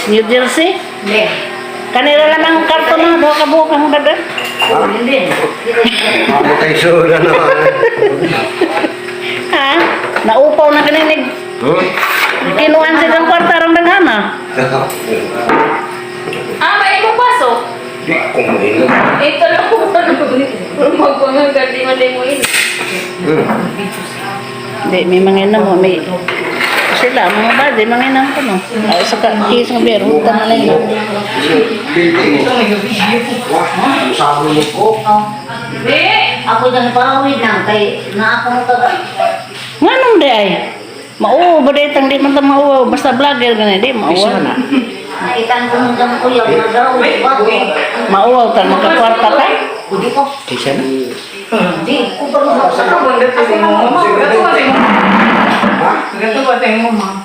New Jersey. Hindi. Kanila lang ang karton na daw kabuok ang dagan. Hindi. Ako kay Sura naman. Ha? Naupaw na kaninig. Kinuan silang kwarta rang daghana. Ah, may imong baso. Di ko mainom. Ito lang ko ano. Magwangang gandi man mo ini. Di, may mga mo, may sila, mga bade, mga inam ko no. Ay, sa kis nga beer, utang na lang yun. Wah, sabi mo ko. Di. Ako dyan pawid lang kay na ako mo taga. Nganong di ay? Mauo ba di tang di man ta mauo, basta vlogger gani di mauo. Isa na. Nakitaan ko nung dang kuya na daw. Bago. Mauo ta makakwarta ka. Udi ko. Isa na. Di ko pa mo.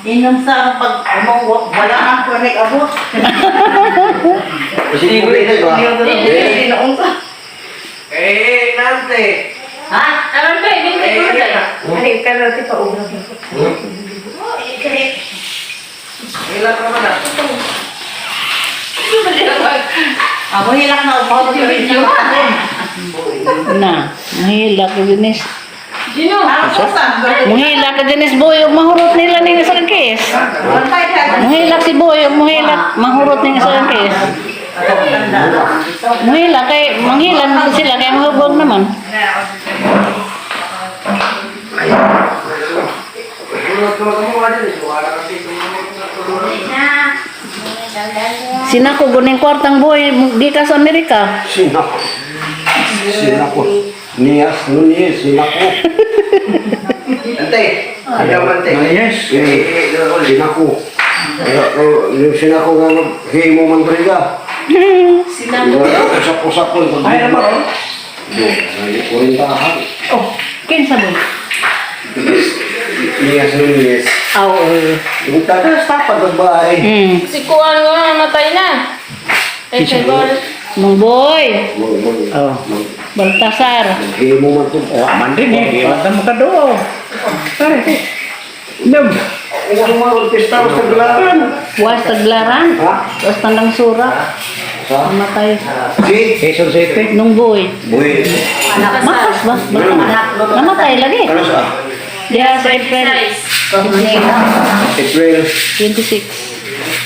Inom sa pag ano, wala ang kunik abot. Kasi ko rin ba? Eh, nante. Ha? Aron ba ini ko na. Ilan ka man ah? Ako hilak na upo ko video. Na, mahila ka dinis. Gino. Muhila ka dinis boy, ug mahurot nila ning isa ka case. Muhilak si boy, ug muhilak, mahurot ning isa ka case. Muhila kay manghilan man sila kay mahubog naman. Sinako guning kwartang boy, di ka sa Amerika. Sinako. Sinako. Niyas, Nunez, sinako. Ante. Ayaw ante. Niyas. Sinako. Yung sinako nga maghimo man triga. Sinako. Usap-usap ko. Ay, naman, oh. Ay, kurintahan. Oh, kinsa boy? Niyas, Nunez. Aw, oo. Yung tatas, tapad ang bahay. Si Kuan nga namatay na. Eh, Trevor. Mong boy, Oh. Baltasar. Maghimo man to. Oh, aman din eh. Di man ta makaduo. Ay. Nab. Uwan mo, orkestra sa gularan. Was taglaran. Ha? Was tandang sura. Sa? Namatay. Si? Quezon City. Nung boy. Boy. Makas ba? Namatay lagi. Ano sa? Diha sa April April. 26.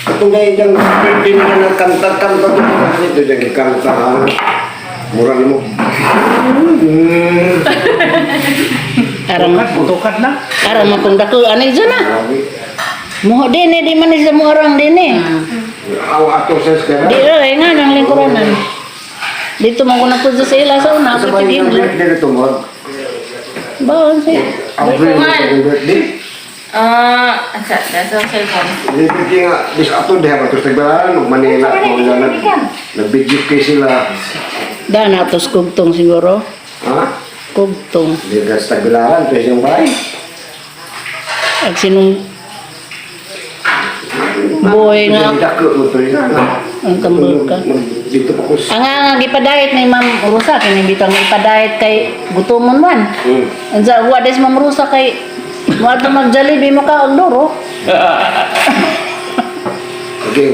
Katong gaya diyang birthday nila nagkanta-kanta to. Ito diyang gikanta. Mura na mo. Arang Tukad, tukad na. arang matong dako ani dyan na. Grabe. Muho din eh, di man ni sa muarang din eh. Aw ato sa eskara. Di ra nga nang lingkuranan. Dito man ko nagpudyo sa ila sa una, Sa ako bahay ng tigil. birthday na ito, Murag. Baon siya. April na itong birthday. Ah, asa, nasa cellphone. Yung birthday nga, dis ato diha ba ito sa Tagbilaran, ug Manila. Kung nga nag-video kay sila. Da na tos kugtong siguro. Ha? Kugtong. Di ka sa Tagbilaran, ito siyang bahay. Ag sinong boy nga Dako mo ito yun. ang tambal ka. Dito pa ko sa... Ang nga gipadayit ni Ma'am Rosa kini bitang ipadayit kay gutomon man. Ansa wa des Ma'am Rosa kay mo ato mag Jollibee mo ka og duro. Okay,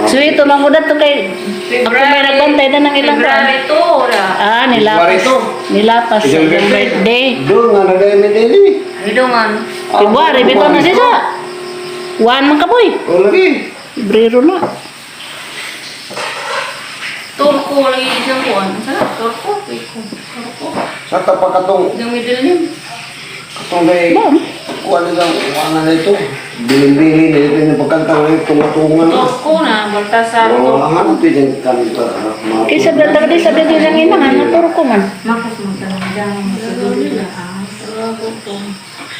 Sweet man ko dato kay ako may nagbantay na ng ilang kuan. February 2 ra. Ah, nilapas. February Nilapas sa Isang iyong birthday. Doon nga nagay daily. Hidungan. February bitaw na siya. One man ka boy. O lagi. Febrero na. Turko lagi siyang kuan. Sa Turko, Turko. Turko. Sa tapakatong Yung middle name. katong day Ma'am. kuha nila kuha na nito. Bilin-bilin na ito yung pagkanta na ito tunga-tunga na. Turko na, Baltasar Oo, Turko. ano ito yung kanta? Kaysa dagdag di sa dito siyang inahan na Turko man.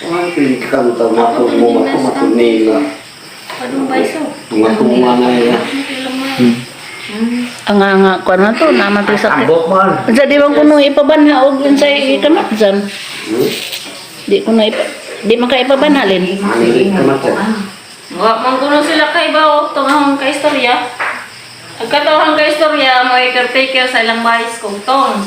Ano ito yung kanta? Mato, mato, mato nila. Padung baiso. Tunga-tunga na yan. Ang nga nga kuan man to naman to sa Ambok man. Unsa di man kuno ipabanha og unsay ikamat dyan. Di ko na ipa di man ka ipabanhalin. Ano yung kamata? Wa man kuno sila kay bawo tungahon ka istorya. Ang katawhan ka istorya mo ay caretaker sa ilang bayis kong tong.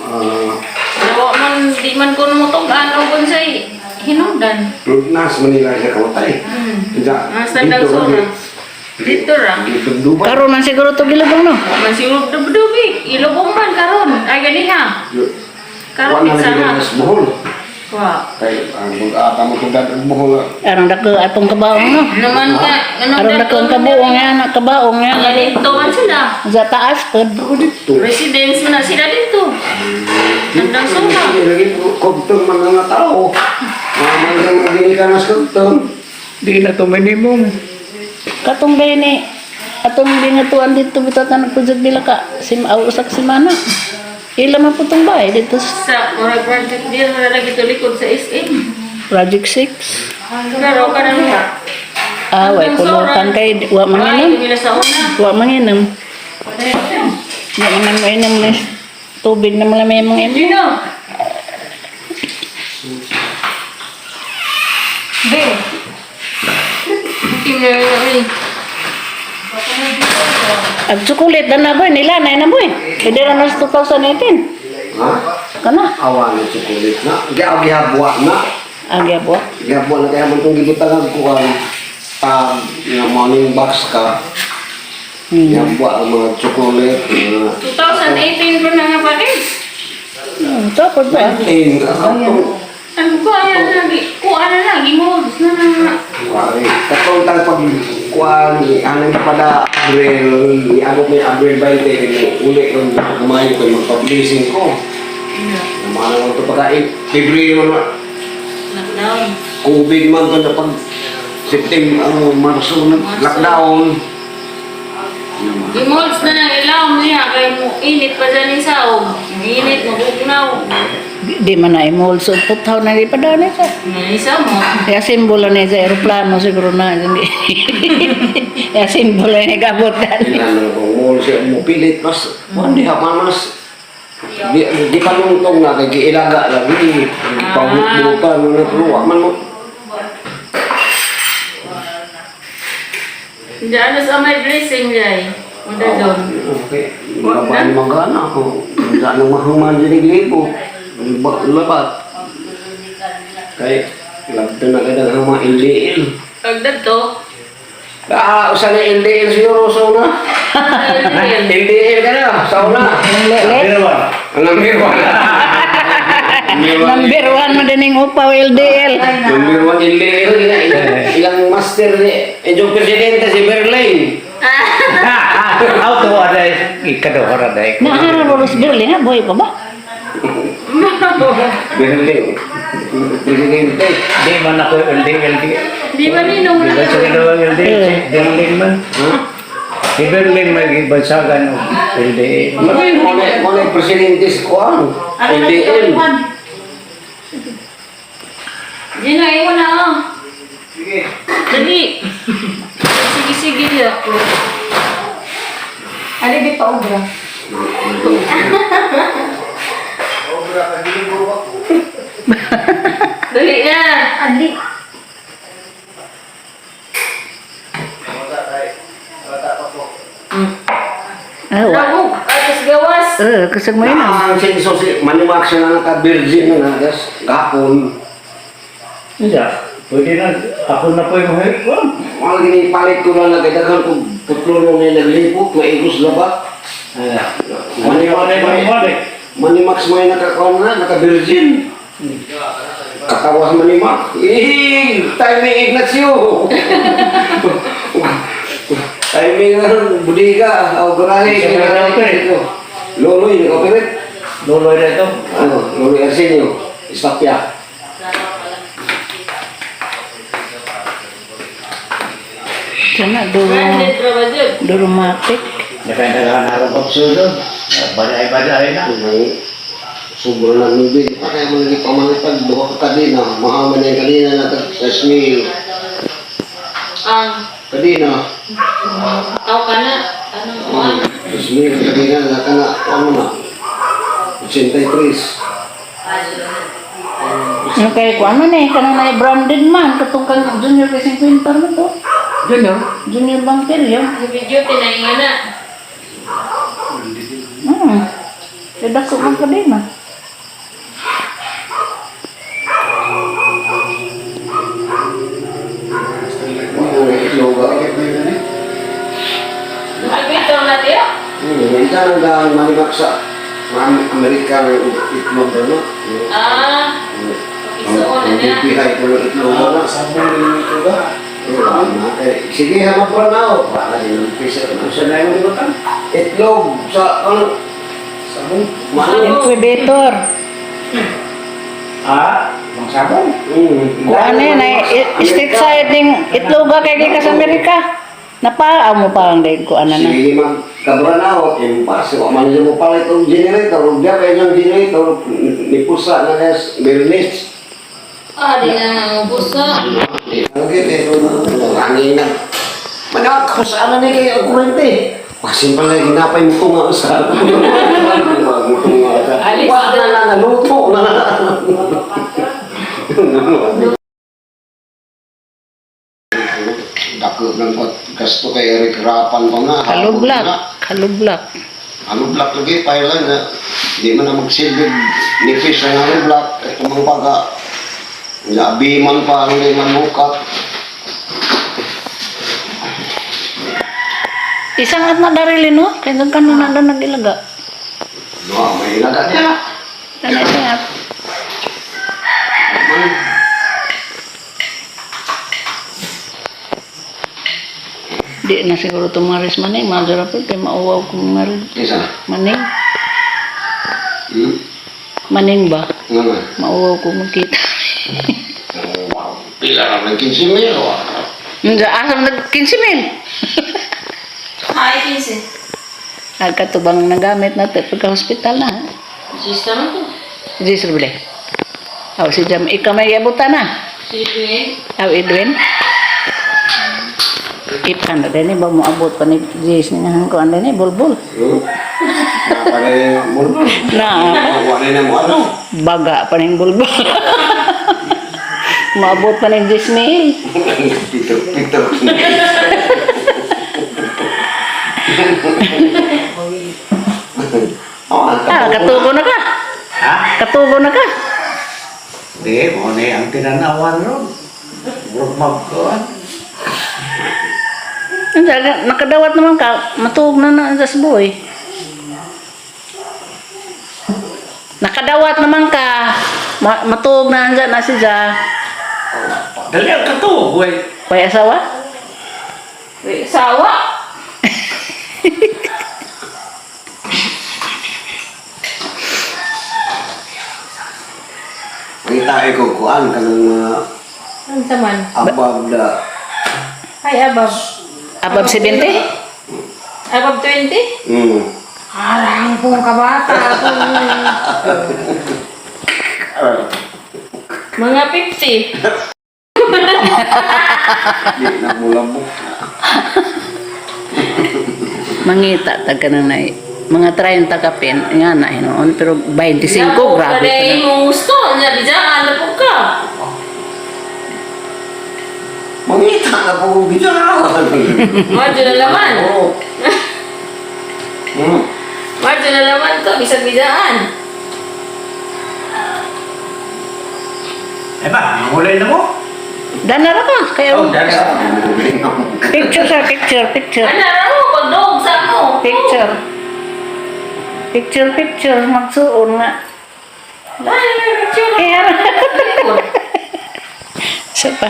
Ah, Pero wa man di man kuno mo tug-an og unsay hinungdan. Nas Manila siya kamatay. Hmm. Diya, Ang sandang dito sura. lagi. Dito ra. Dubduban. Karon man siguro to gilubong no. Man siguro dubdubi. Ilubong man karon. Ay ganiha. Karon Wala na sa lagi ha. mas buhol. Wa. Kay ang mag-ata mo tugad ang buhol. Aron dako atong kabaong no. Naman ka, anong Aron dako ang kabuong yan, ang kabaong yan. Dito man sila. Sa taas pod. Ako dito. Residence man na sila dito. Tandang suma. Hindi lagi kogtong man nga tao. Mga mga mga ka nas kogtong. Di na to minimum. Katong gay ni atong bingatuan dito bitaw tanong po jud nila ka sim aw usak semana. Ila man po tong bahay dito sa Sa murag project deal na lagi to likod sa SM. Project 6. Pero kanang Ah, way pulutan kay wa manginom. Ay, nila sa una. Wa manginom. Wa man mainom ni tubig na mga may mga Gino. Be, Tingnan. Ag chocolate na na boy nila na na boy. Hindi na na sa 2018. Ha? Kana Awa na chocolate na. Giaw gihabwa na. agya po. Gihabwa na kaya man itong gibutangan ko ang tag nga morning box ka. Gihabwa ang mga chocolate. Mga 2018 pa na nga package. Tapos ba? 19. Katong Ano ko ayan lagi? Kuha na lagi mo. Na na na. Wari. Katong tag pag kuan anang pada April, niabot may April 20 kay uli ron kumain ko yung pag-blessing ko. Namana ko ito pagkain. February man na. Lockdown. COVID man to na pag September, ano, Marso, na lockdown. Gimolds na lang ilaw niya kay mo init pa dyan yung saog. Init, mabugnaw. Di man na imol so putaw na di pa daw na siya. Nanisa mo. Kaya simbolo na sa aeroplano siguro na. Kaya simbolo na kabutan. Ilan na kung mall siya mupilit mas, hindi ha mas. Di, di panungtong na kay giilaga lagi. Pangutbutan na pero wa man mo. Diyan na sa may blessing jay. Munda doon. Okay. Laban magana ako. Wala nang mahuman din libo. Labat. Kay labda na kay daghang mga LDL. Pagdag to. Ah, usa na LDL siguro sa una. LDL ka na, sa una. Lele. Number one. Ang number one. Number one mo din yung upaw LDL. Number one LDL. Ilang, ilang master ni, eh, yung presidente si Berlin. Auto ada ikaduha ra dai. Naara Boros Berlin ha, boy pa ba? Berlin. Presidente. Di man ako LD LD. Di ba ninong Di na ba sa dalawang LD? Si Berlin man. Si Berlin may bansagan og LD. Muna muna presidente sa kuan. ano na LDL. ito? Gino, iwan na oh. Sige. Dali. Sige, sige. Ako. Ali, di pa obra. Dali na. Ali. Ah, wa. Rago, atas gawas. Eh, kusog mo yun. Ang senso si Manimax na naka-virgin na na, gapon. Unsa? Pwede na ako na po yung kuan. Mga ginipalit ko na lang kay daghan kog putlo nung ni naglipot, maigos labat. Maniwala Manimax, Manimax may nakakuan na, naka-virgin. Katawas Manimax. Eh, timing Ignacio. Timing na budiga, o garahe. Isa na nag-operate. Loloy, nag-operate. Duloy na ito. Ano, Loloy Arsenio, Istapia. Sana duro Branded ra ba dyan? duromatic. Nakainagahan na rin pagsulod. Baday-baday na. Ang sobra na nubig. Pa kaya mo lagi pamalitag, duha ka kadina. Mahal man yung kadina na tag 6,000. Ang Kadina. tao ka na. Anong kuan? 6,000 kadina na kana, ano na. 83. Yung kay ko ano ni kanang na branded man katong kang junior kay 50 na to. Junior? Junior banker yun. Video tinainga na. Kaya dako man ka din ah. Mga itlog. Butang manimak sa mga Amerika ng itlog ano. Ah, Ang niya. bibihay ko ng itlog ano. Sabong rin ito ba? Eh, sige, ha, mapura na ako. Wala din ang pisa. Sa na yung butang? Itlog sa ano? Sabong? Mano? Incubator. Ah, mang sabong? Mm. Kuan eh, na street side ning itloga kay gikan sa Amerika. Napaa mo pa ang dahil kuan na na. Sige, mag kabranaw, impas. Wa man mo palit og generator, ug diya kay yung generator ni pusa na nes Bernis. Ah, di na busa. Okay, pero hangin na. Manag ko sa ano ni kay ang kurente. Pasin pala ginapay mo tunga sa. Tunga sa. Alis Wa na na naluto na. Dako ng gasto kay Eric Rapan pa nga. Kalublak, kalublak. Ano block lagi pa lang na di man na magsilbi ni fish ang ano block ito mga baga labi man pa ang di man mukat. Isang at na darili no, kay daghan na na nagilaga. No, may ilaga niya. Ana isang at. Di na siguro tumaris maning, mahal pa kay mauwaw kung marin. Isa. Maning, Hmm? maning ba? Nga nga. Mauwaw ko magkita. Oh, wow. Pila na ng 15 mil. Hindi, asa mo nag 15 mil. Ay, 15. Nagkatubang nagamit natin pagka-hospital na. Sista man to. Di sir bile. Aw si Jam, ikaw may abutan na. Sige. Aw Edwin. Ipan na din ba mo abot pa ni Jis ni nga ko ni bulbul. Hmm? Napalay mo. Na Wala na mo ano. baga pa ning bulbul. Maabot pa ni Jis mil. Peter, Peter. Oh, Ah, katugo na ka. Ha? Katugo na ka. Di, mo ni ang tinanawan ron. Murag magkuhan. Unsa, nakadawat naman ka, matuog na na ang boy. Nakadawat naman ka, matuog na andyan na si Ja. Dali ang katuog, wey. May asawa? Wait, sawa. Ang tayo ko kuan kanang mga Ano sa man? above the Ay, above. Above 70? Above 20? mm. Arang pong kabata. Mga 50. Di na mulabok. Mangita ta ka na na mga 30 kapin, nga na hinoon, pero 25, grabe ka ka na. na. Gusto. Nya, bidyan, ano po ka? Mangita na po kong bidyan. Medyo na laman. Oo. Hmm. Medyo na laman to. Bisag bidyan. Eh ba, mangulay na mo? Danara ka, kaya Oh, dali. picture sa picture, picture. Ano, ano, pagdog sa mo. Picture. Picture, picture, magsuon nga. Ay, may picture. Kaya, Isa pa.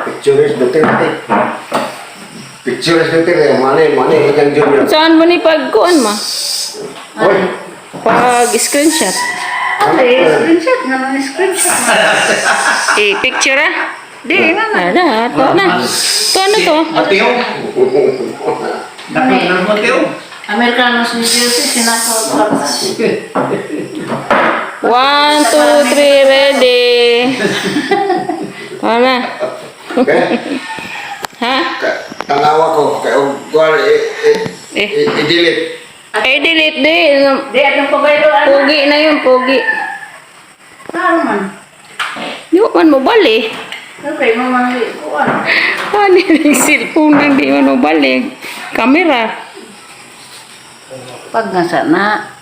Picture is Duterte. Picture is Duterte. Mane, mane, ikang junior. Saan mo ni pagkuan ma? Hoy, Pag screenshot. Okay, screenshot. Nga nang screenshot. Eh, picture ah. Di, nga na. Ano, to na. To ano to? Mateo. Dapat na Mateo. Amerikanos ni Jersey, sinakaw. 1, 2, 3, ready. Tama. Okay? Ha? Tanawa ko, kay og kuan Eh. i-delete. Eh, delete di. Di, atong pabaylo, ano? Pogi na yun, pogi. Klaro man. Di man mo bali. Okay, mamang kuan. Ano yung cellphone na di man mo bali. Camera. Pag nga sana,